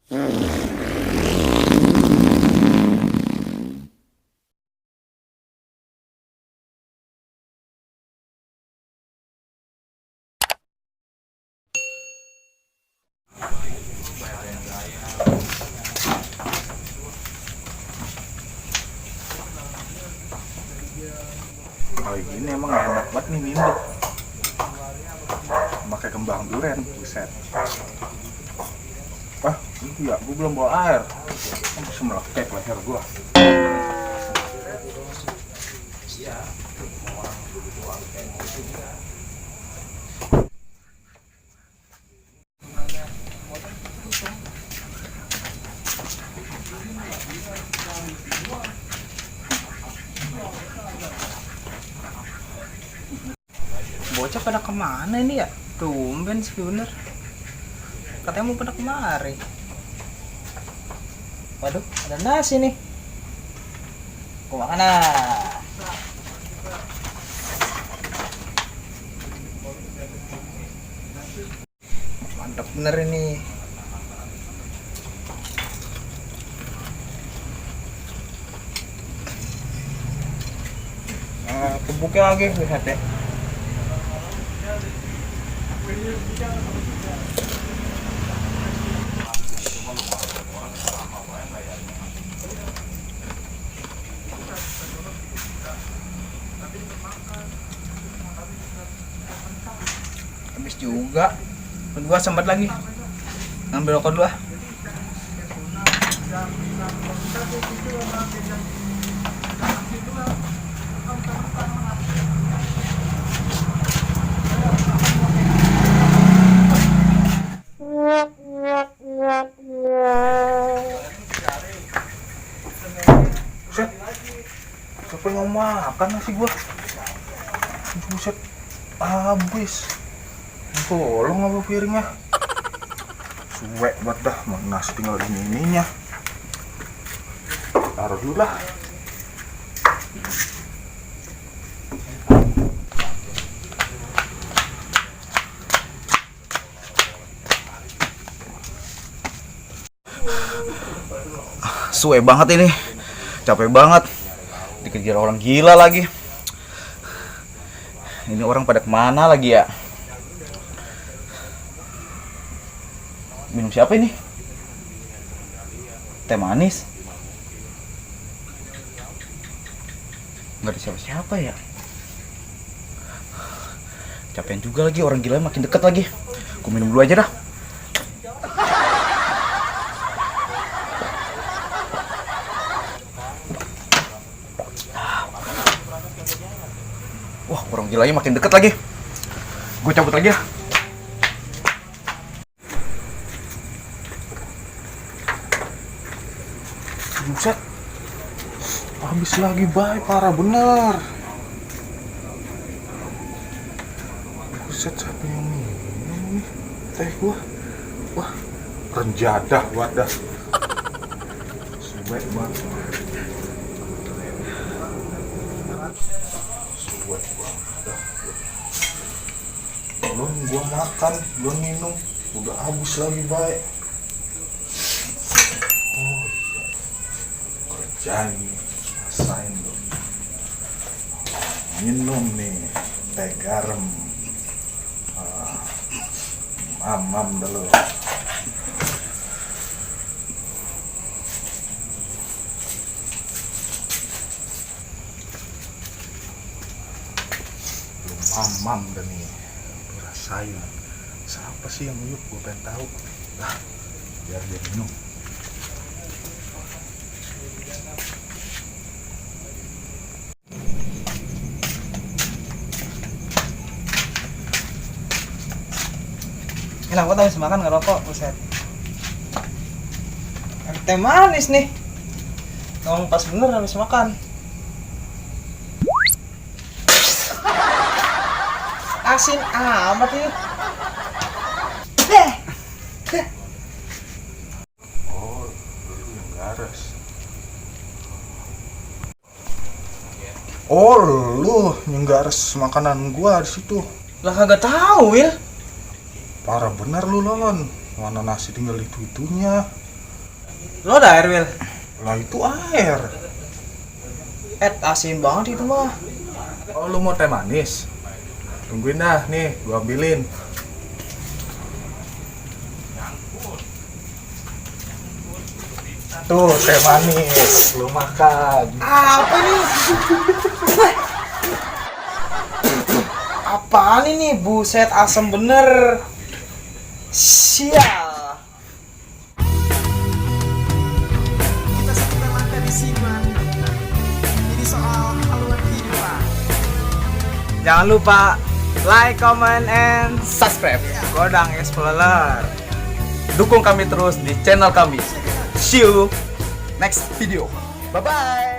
Kalau gini emang enak banget nih minum. Pakai kembang duren, buset. Iya, gue belum bawa air. Bisa melekek leher gue. Bocah pada kemana ini ya? Tumben sih bener. Katanya mau pada kemari. Waduh, ada nasi nih. Kau makan ah. Mantap bener ini. Nah, tebuknya lagi lihat ya. Habis juga. Kedua sempat lagi. Ambil rokok dulu ah. Buset. Siapa yang mau makan nasi gua? Buset. Habis. Tolong apa piringnya? Suwek banget dah, nasi tinggal ininya. Taruh dulu lah. Suwe banget ini. Capek banget. Dikejar orang gila lagi. Ini orang pada kemana lagi ya? Minum siapa ini? Teh manis? Nggak ada siapa-siapa ya? Capean juga lagi, orang gila makin deket lagi. Aku minum dulu aja dah. Wah, orang gilanya makin deket lagi. Gue cabut lagi ya. Buset. Habis lagi, bay, parah bener. Buset, siapa yang minum nih? Teh gua. Wah, renjadah wadah. Suwek banget. Suwek banget. Belum gua makan, belum minum, udah habis lagi, bay. Oh iya, kerjaan nih, rasain dong. Minum nih, teh garam. Mamam dulu. Belum mamam dah nih. Rasain. Siapa sih yang uyup? Gue pengen tahu. Lah, biar dia minum. Enak banget habis makan ngerokok, buset. Teh manis nih. Ngomong pas bener habis makan. Asin amat ini. Oh, lu yang garas. Oh, lu yang garas makanan gua di situ. Lah kagak tahu, Wil. Parah bener lu, Lon. Mana nasi tinggal itu-itunya. Lo ada air, Will? Lah itu air. Asin banget itu mah. Oh lu mau teh manis? Tungguin dah, nih gua ambilin. Tuh teh manis, lu makan. Apa nih? Apaan ini? Buset, asem bener. Sial. Kita sekitar langkah di Siman. Ini soal haluan kehidupan. Jangan lupa like, comment, and subscribe Godang Explorer. Dukung kami terus di channel kami. See you next video. Bye bye.